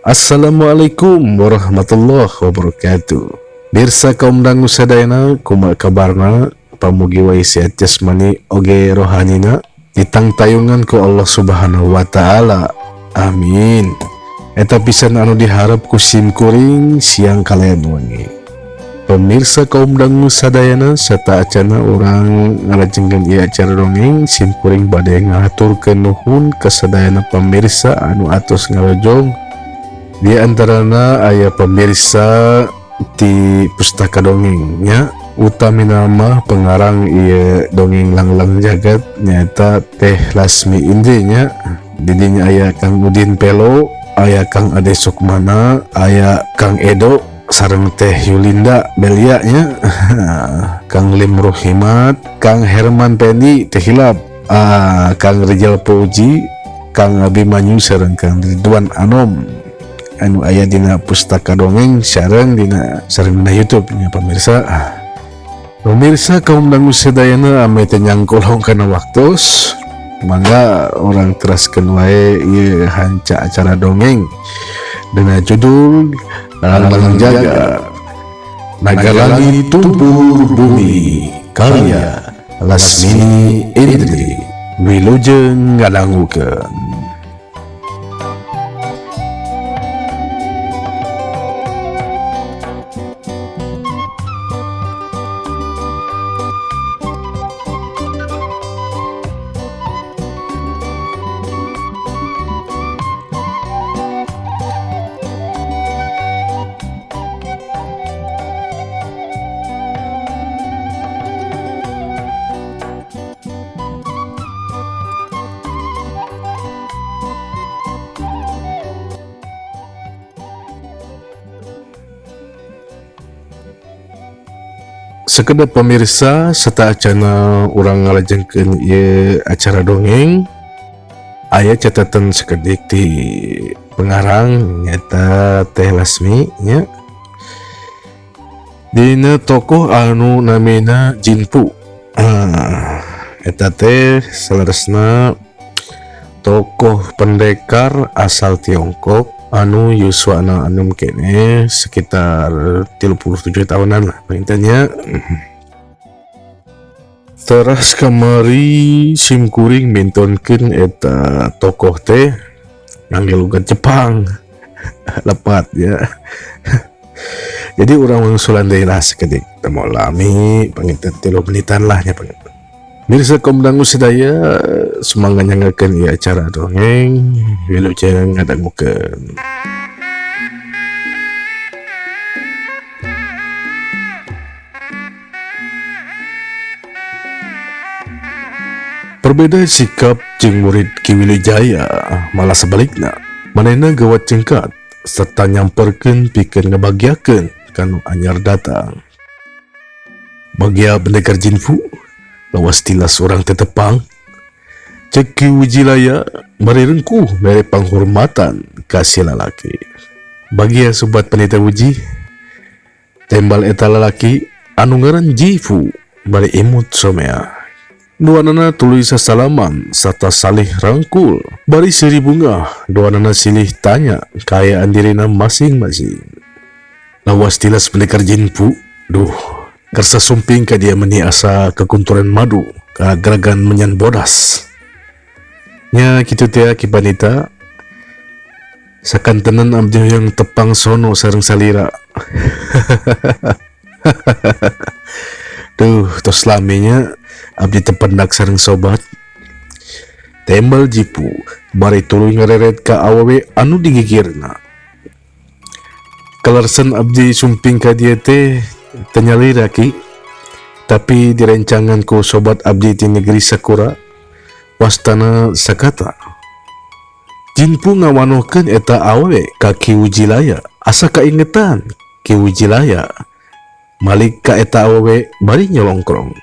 Assalamualaikum warahmatullahi wabarakatuh. Mirsa kaum dangu sadayana, kumaha kabarna? Pamugi wae sehat jasmani oge rohanina, ditangtayungan ku Allah Subhanahu wa taala. Amin. Eta pisan anu diharap ku sim kuring siang kalian wengi. Pemirsa kaum dangu sadayana, serta acana urang ngalajengkeun ieu acara dongeng, sim kuring bade ngahaturkeun nuhun ka sadayana pamirsa anu atos ngalojong. Di antarana aya pemirsa di Pustaka Dongeng nya, utamina mah pengarang ieu dongeng Langlang Jagat nyaeta Teh Lasmi Indri nya. Didinya aya Kang Udin Pelo, aya Kang Ade Sukmana, aya Kang Edo sareng Teh Yulinda Belia nya, Kang Lim Ruhimat, Kang Herman Pendi teh hilap, Kang Rizal Pauji, Kang Abimanyu sareng Kang Ridwan Anom anu aya dina Pustaka Dongeng sareng dina YouTube nya pemirsa. Pemirsa kaum dangu sadayana, ame teu nyangkolong kana waktos, mangga urang teraskeun wae ieu hanca acara dongeng dengan judul Langlang Jagat Naga Langit Tumpur Bumi karya Lasmini Indri. Wilujeng ngadangukeun. Sekedap pemirsa, serta acana urang ngalajengkeun ieu acara dongeng, aya catatan sekedik di pengarang nyaeta Teh Lasmi nya. Dina tokoh anu namina Jinpu. Eta teh saleresna tokoh pendekar asal Tiongkok anu yuswana anum kene sekitar 37 tahunan lah intinya. Teras kamari simkuring mintonkeun eta tokoh teh ngangge logat Jepang lepat ya. Jadi urang wangsulan deui lah sakedik teu moal lami panginten 3 menitan lah nya panginten. Mirsa kaum dangu sadaya, sumangga nyangakeun ieu acara dongeng, wilujeng ngadangukeun. Berbeda sikap jeung murid Ki Wilijaya, malah sebalikna manehna gawat cengkat serta nyamperkeun pikeun ngabagiakeun kanu anyar datang. Bagia pendekar Jinfu, lawas tilas orang tetepang. Cek Ki Wijilaya bari rengkuh mere panghormatan ka si lalaki. Bagia sobat pendeta Uji, tembal eta lalaki anu ngaran Jifu bari imut somea. Duanana tuluy sasalaman serta salih rangkul bari seri bunga, duanana silih tanya kaayaan dirina masing-masing. Lawas tilas pendekar Jinfu, duh, kersa sumping ka dia meni asa kekunturan madu kageragan menyan bodas. Nya kitu teh Ki Panita, sakantenan abdi hoyong tepang sono sareng salira. Duh, tos laminya abdi tependak sareng sobat. Tembal Jipu bari tuluy ngareret ka awewe anu digigirna. Kalersen abdi sumping ka dieu teh teu nyalira Ki, tapi direncangan ku sobat abdi ti negeri Sakura wastana sakata. Jinpu ngawanohkeun eta awewe ka Ki Wijilaya, asa kaingetan Ki Wijilaya malik ka eta awewe bari nyolongkrong.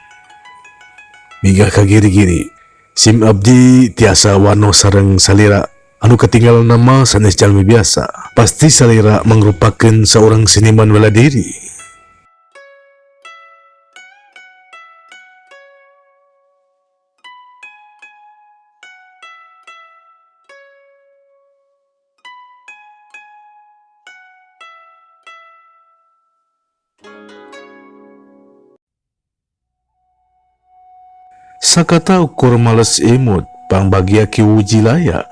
Migah ka giri-giri, sim abdi tiasa wano sareng salira anu ketinggalan nama sanes jalmi biasa. Pasti salira mangrupakeun seorang seniman bela diri. Sakata ukur males imut pangbagia Ki Wujilaya.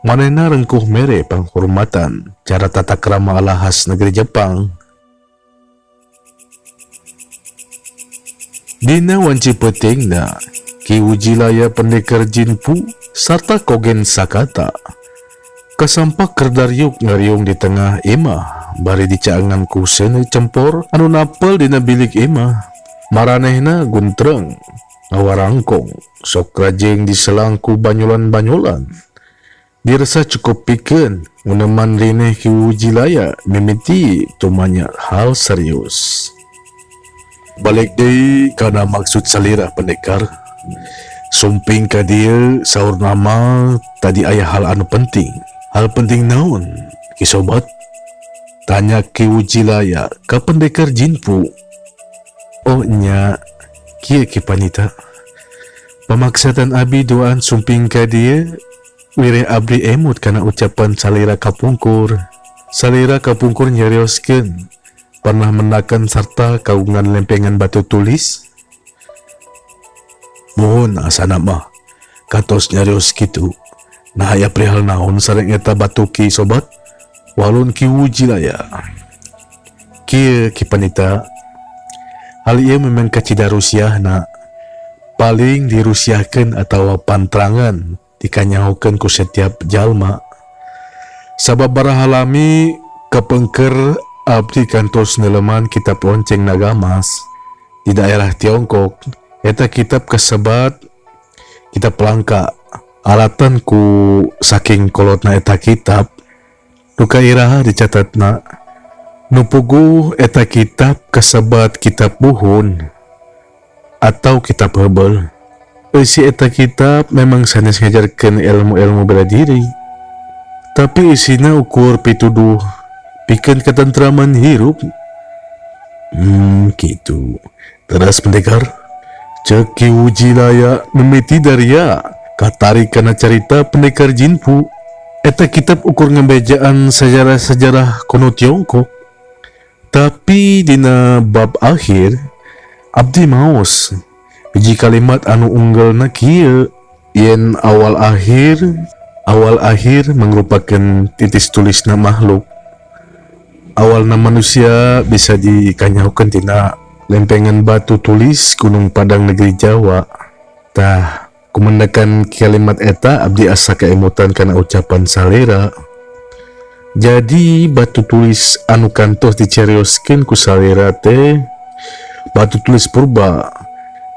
Manehna rengkuh mere panghormatan cara tata krama ala khas negeri Jepang. Dina wanci peutingna, Ki Wujilaya, Pendekar Jinpu, sarta Kogen Sakata kasampak keur dariuk ngariung di tengah imah bari dicaengan ku seuneu cempor anu napel dina bilik imah. Maranehna guntreng, ngawarangkong, sok rajing diselang ku banyolan-banyolan. Dirasa cukup pikeun nguneman rineh, Ki Wujilaya mimiti tumanya hal serius. "Balik deui kana maksud salira, Pendekar. Sumping ka dieu saur nama tadi aya hal anu penting." "Hal penting naon, Ki Sobat?" tanya Ki Wujilaya ka Pendekar Jinpu. "Oh nya, kieu, Ki Panita. Pamaksatan abi duaan sumping ka dieu wireh abdi emut kana ucapan salira kapungkur. Salira kapungkur nyarioskeun pernah mendakan sarta kagungan lempengan batu tulis." "Muhun, asana mah katos nyarios kitu. Nah, aya perihal naon sareng eta batu, Ki Sobat?" walun Ki Wujilaya. "Kieu, Ki Panita, hal ieu memang kacida rusiahna, paling dirusiahkeun atawa pantrangan dikanyahokeun ku setiap jalma. Sababaraha lami kapengker abdi kantos neleman kitab Lonceng Nagamas di daerah Tiongkok. Eta kitab kasebat kitab langka alatan ku saking kolotna eta kitab, duka iraha dicatatna. Nu puguh eta kitab kasebat kitab buhun atau kitab hebel. Eusi eta kitab memang sanes ngajarkeun ilmu-ilmu bela diri, tapi isina ukur pituduh pikeun ketentraman hirup." Gitu. Terus, Pendekar?" cek Ki Wujilaya mimiti daria katarik kana carita Pendekar Jinpu. "Eta kitab ukur ngabejaan sejarah-sejarah kuno Tiongkok. Tapi dina bab akhir abdi maos hiji kalimat anu unggelna kieu: yen awal akhir mangrupakeun titis tulisna makhluk. Awalna manusia bisa dikanyahokeun tina lempengan batu tulis Gunung Padang, negeri Jawa." Tah, kumendakan kalimat eta abdi asa keemutan kana ucapan salira. Jadi batu tulis anu kantos dicarioskeun ku salira teh batu tulis purba,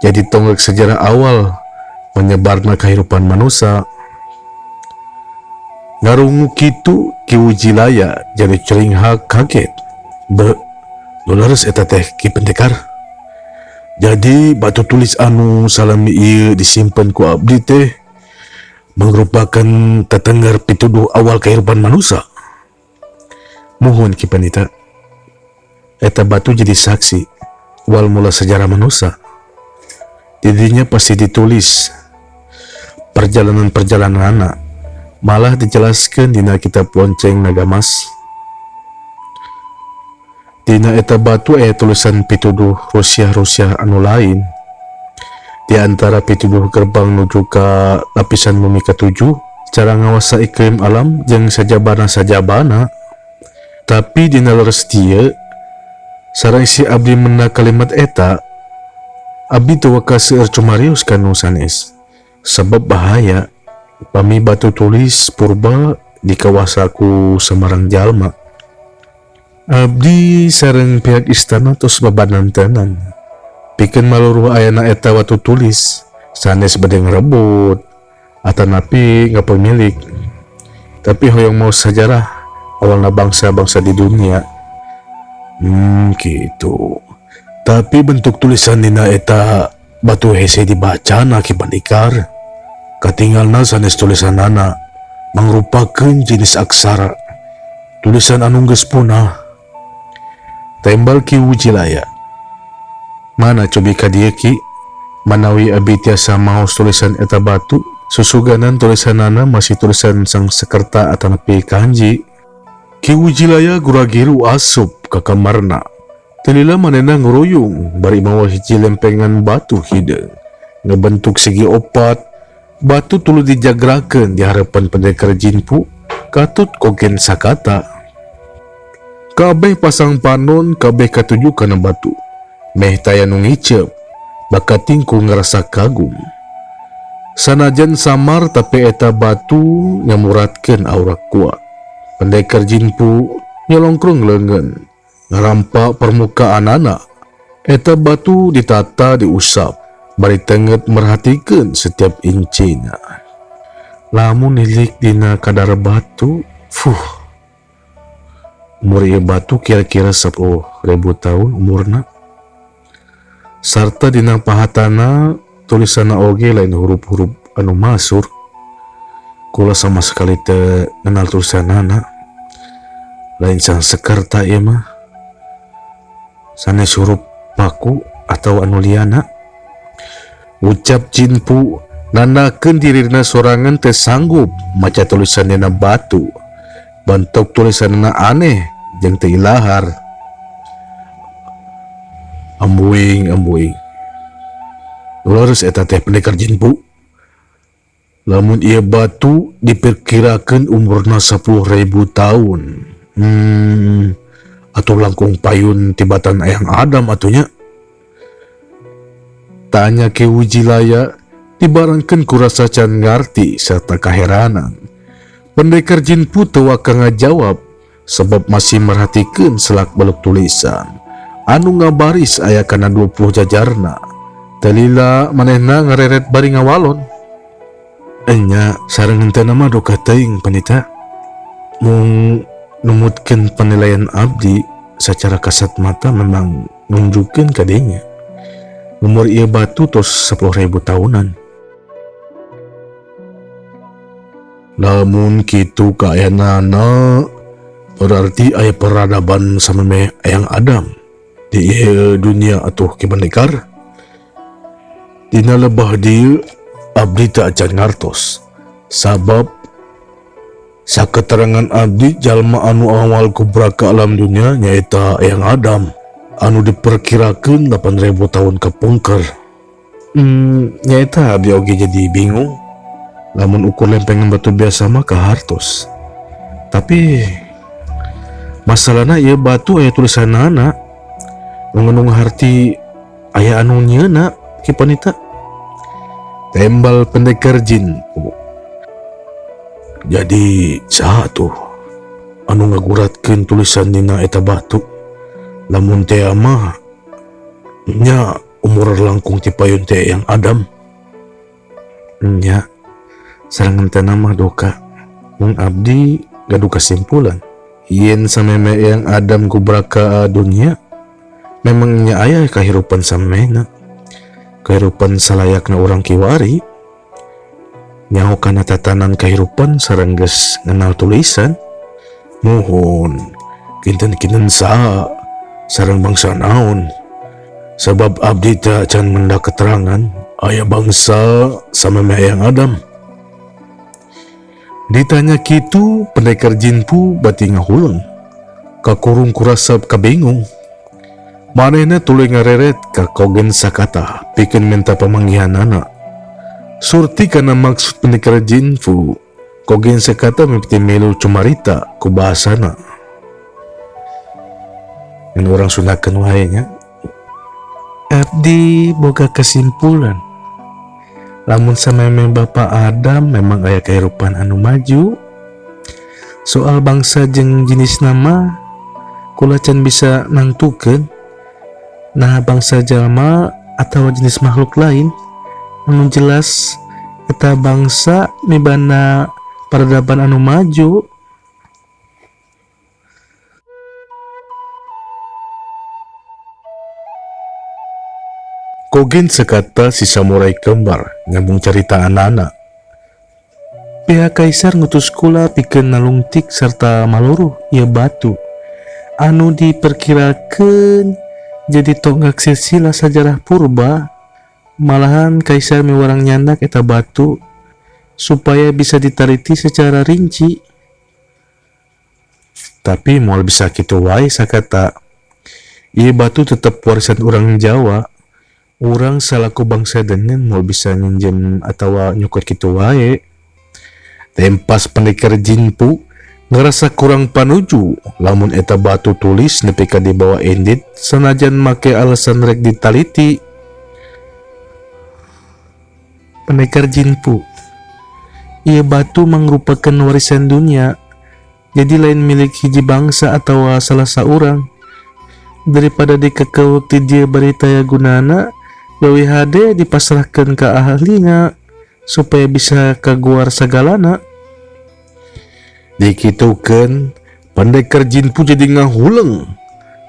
jadi tonggak sejarah awal menyebarna kehidupan manusia." Ngarungu kitu, Ki Wujilaya jadi ceringhak kaget. "Be, nu leres eta teh, Ki Pendekar. Jadi batu tulis anu salami ieu disimpen ku abdi teh merupakan tetengger pituduh awal kehidupan manusia?" "Muhun, Ki Panita. Eta batu jadi saksi awal mula sejarah manusia. Didinya pasti ditulis perjalanan-perjalanan anak, malah dijelaskan dina kitab Lonceng Nagamas. Dina eta batu aya tulisan pituduh rusiah-rusiah anu lain. Di antara pituduh gerbang nuju ka lapisan bumi ketujuh, cara ngawasa iklim alam jeung sajabana-sajabana. Tapi dina leres dieu sareng si abdi mendak kalimat eta, abdi teu waka seueur cumarios ka nu sanes sebab bahaya pami batu tulis purba dikawasa ku samarang jalma. Abdi sareng pihak istana tos babanantenan pikeun maluruh ayana eta watu tulis, sanes bade ngerebut atanapi ngapemilik, tapi hoyong maos sajarah awalna bangsa-bangsa di dunia." Gitu. Tapi bentuk tulisan dina eta batu hese dibacana, Ki Pandikar. Katinggalna sanes tulisanana mangrupakeun jenis aksara tulisan anu geus punah," tembal Ki Wujilaya. "Mana, cobi ka dieu, Ki, manawi abi tiasa maos tulisan eta batu. Susuganan tulisanana masih tulisan Sangsekerta atanapi kanji." Ki Wujilaya gura-giru asup ka kamarna. Teu lila manehna nguruyung bari mawa hiji lempengan batu hideung. Ngebentuk segi opat, batu tuluy dijagrakeun di hareupan pendekar Jinpu katut Kogen Sakata. Kabeh pasang panon, kabeh katuju kana batu. Meh taya nu ngiceup, bakating ku ngerasa kagum. Sanajan samar, tapi eta batu nyamuratkeun aura kuat. Pendekar Jinpu nyelongkrong leungeun, ngarampa permukaanana. Eta batu ditata, diusap, bari tenget merhatikeun setiap incina. Lamun nilik dina kadar batu, fuh. Umur ieu batu kira-kira 10.000 tahun umurna. Sarta dina pahatana tulisanna oge lain huruf-huruf anu masur. Kula sama sekali teu ngenal tulisanana. Lain Sanskerta ieu mah. Sanes huruf paku atau anu liana. Ucap Jinpu nandakeun dirina sorangan teu sanggup maca tulisan dina batu. Bentuk tulisanna aneh jeung teu ilahar. Ambuing, ambuing. Leres eta teh, pendekar Jinpu. Lamun ieu batu diperkirakan umurna 10.000 tahun. Atau langkung payun tibatan Eyang Adam atuh nya. Tanya Ki Wijilaya dibarengkeun ku rasa can ngarti serta kaheranan. Pendekar Jinpu teu waka ngajawab sebab masih merhatikeun selak beluk tulisan anu ngabaris aya kana 20 jajarna. Teu lila manehna ngareret bari ngawalon. Enya, sareng henteu mah duka teuing, Pandita. Mung numutkeun penilaian abdi secara kasat mata memang nunjukkeun kadinya. Umur ieu batu tos 10.000 tahunan. Lamun kitu kaenaanana, berarti aya peradaban samemeh Eyang Adam di ieu dunia atuh, Ki Pendekar. Dina lebah dieu abdi teu acan ngartos, sabab saketerangan abdi jalma anu awal kubra ka alam dunia nyaeta Eyang Adam anu diperkirakeun 8000 tahun kapungkur. Nyaeta abdi oge jadi bingung. Lamun ukur lempengan batu biasa mah kahartos. Tapi masalahna ieu batu aya tulisanana. Nu harti aya anu nyieuna, Ki Pandita. Tembal pendekar jin. Jadi saha tuh anu ngaguratkeun tulisan dina eta batu? Lamun teh mah nya umur langkung ti payun teh Eyang Adam. Nya, sareng henteu mah duka. Mung abdi gaduh kesimpulan. Yen samemeh Eyang Adam gubrak ka dunia, memang nya aya kahirupan samemehna. Kehidupan salayakna urang kiwari. Nyaho kana tatanan kehidupan sareng geus ngenal tulisan. Muhun, kinten-kinten saha sareng bangsa naon? Sebab abdi teh can mendak keterangan aya bangsa samemeh Eyang Adam. Ditanya kitu, pendekar Jinpu bati ngahuleng. Kakurung kurasa kabingung. Manehna tuluy ngareret ka Kogen Sakata pikeun minta pamanggihanana. Surti kana maksud pendekar Jinpu, Kogen Sakata mimiti milu cumarita ku bahasana. Ngan urang Sundakeun wae nya. Abdi boga kesimpulan. Lamun samemeh Bapak Adam memang aya kehidupan anu maju. Soal bangsa jeung jenis nama kula can bisa nangtukeun. Nah, bangsa jalma atau jenis makhluk lain, anu jelas eta bangsa mibanda peradaban anu maju. Kogen Sakata si samurai kembar nyambung cerita anak-anak. Pihak kaisar ngutus kula pikeun nalungtik serta maluruh ieu batu anu diperkirakan jadi tonggak silsilah sajarah purba. Malahan kaisar miwarang nyandak eta batu supaya bisa ditaliti secara rinci. Tapi moal bisa kitu wae, Sakata. Ieu batu tetep warisan urang Jawa. Urang salaku bangsa deungeun moal bisa nginjem atawa nyokot kitu wae. Tempas Pendekar Jinpu ngarasa kurang panuju lamun eta batu tulis nepi ka dibawa indit sanajan make alasan rek ditaliti. Pendekar Jinpu, ieu batu mangrupakeun warisan dunya, jadi lain milik hiji bangsa atawa salah saurang. Daripada dikekeu ti dieu bari taya gunana, leuwih hade dipasrahkeun ka ahlina supaya bisa kaguar sagalana. Dikitukeun, Pendekar Jinpu jadi ngahuleng.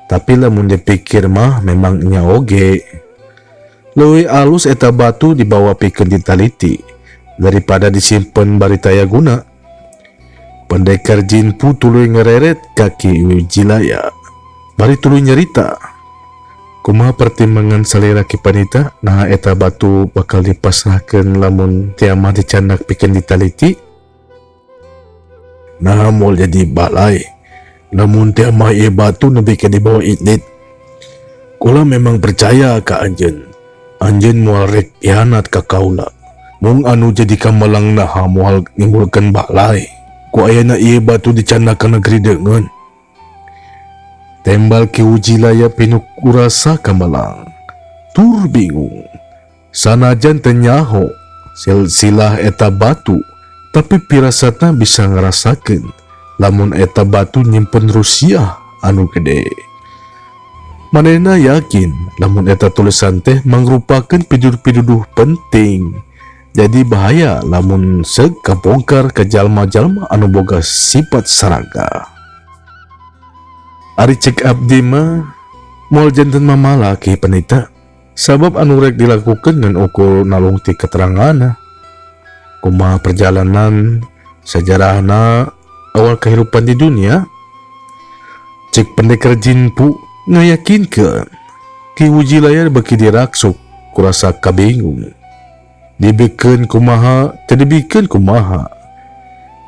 Tapi lamun dipikir mah memang nya oge. Leuwih alus eta batu dibawa pikeun ditaliti daripada disimpen bari taya guna. Pendekar Jinpu tuluy ngereret ka Ki Wijilaya bari tuluy nyarita. Kumaha pertimbangan salira Ki Panita naha eta batu bakal dipasrahkeun lamun tia mah dicandak pikeun ditaliti? Naha moal jadi balai lamun tia mah ieu batu nepi ka dibawa indit. Kula memang percaya ka anjeun. Anjeun moal rek hianat ka kaula. Mung anu jadi kamalang naha moal nimbulkeun balai. Ku ayana ieu batu dicandak ka negeri deungeun. Tembal Ki Wijilaya pinuh kurasa kamalang. Tur bingung. Sanajan teu nyaho silsilah eta batu, tapi pirasatna bisa ngarasakeun lamun eta batu nyimpen rusiah anu gede. Manehna yakin lamun eta tulisan teh mangrupakeun piduduh-piduduh penting. Jadi bahaya lamun seug kabongkar ka jalma-jalma anu boga sifat saraga. Ari cek abdi mah moal janten mamala Ki Panita, sabab anu rek dilakukeun ngan ukur nalungti keteranganna. Kumaha perjalanan sejarahna awal kehidupan di dunia? Cek Pendekar Jinpu ngayakinkeun. Ki Wijilaya beuki diraksuk kurasa kabingung. Dibikeun kumaha teu dibikeun kumaha.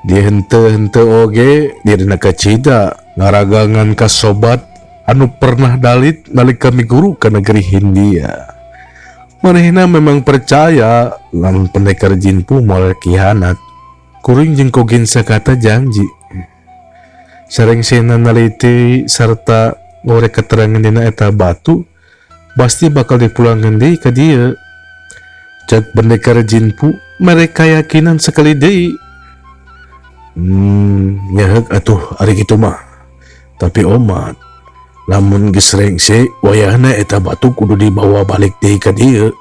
Dihenteu-henteu oge dirina kacida ngaragangan ka sobat anu pernah dalit nalika miguru ka negeri Hindia. Manehna memang percaya lamun Pendekar Jinpu moal kihanat. Kuring jeung Kogen sakata janji. Sarengsena naliti sarta ngorek keterangan dina eta batu pasti bakal dipulangkeun deui ka dieu. Cek Pendekar Jinpu mere kayakinan sekali deui. Nyaheuk atuh ari kitu mah. Tapi omat lamun geus rengse wayahna eta batu kudu dibawa balik deui ka dieu.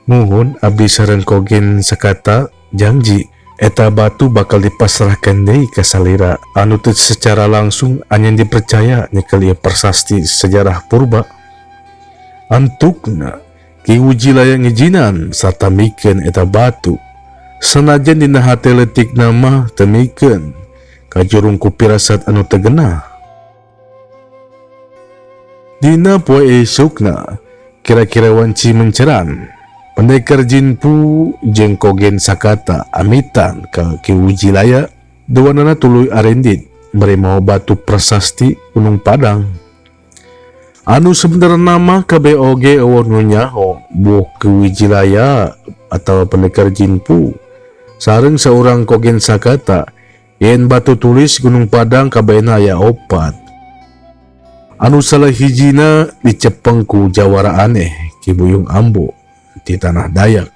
Muhun abdi sareng Kogen sakata janji eta batu bakal dipasrahkeun deui ka salira anu teu secara langsung anjeun dipercaya nyekel ieu prasasti sejarah purba. Antukna Ki Wijilaya ngijinan sarta mikeun eta batu. Sanajan dina hate leutikna mah teu mikeun kajurung ku pirasat anu teu genah. Dina poe esukna kira-kira wanci menceran, Pendekar Jinpu jeung Kogen Sakata amitan ka Ki Wijilaya, duanana tuluy arendit bari mawa batu prasasti Gunung Padang. Anu sebenarna mah kabeh oge eueuh nu nyaho buh Ki Wijilaya atawa Pendekar Jinpu sareng saurang Kogen Sakata yen batu tulis Gunung Padang kabehna aya opat. Anu salah hijina dicepeng ku jawara aneh Ki Buyung Ambo di tanah Dayak.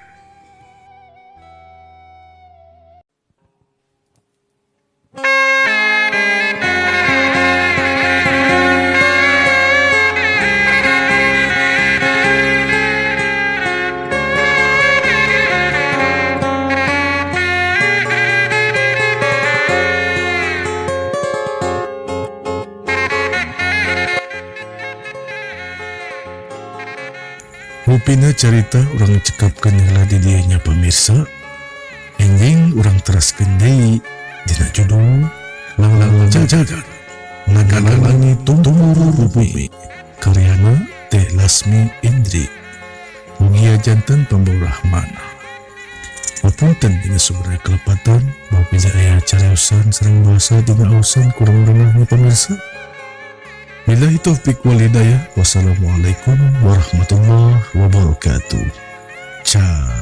Rupina carita urang cekapkeun heula di dieu nya pamirsa. Enjing urang teraskeun deui dina judul Langlang Jagat Nagalangi Tumurun Bumi karyana Teh Lasmi Indri. Mugia janten pambawa Rahmana. Punten dina sumber kelepatan bau pija aya cariosan sareng bahasa dina ausan kurang renahnya pamirsa. Billahi taufik wal hidayah. Wassalamualaikum warahmatullahi wabarakatuh. Ca.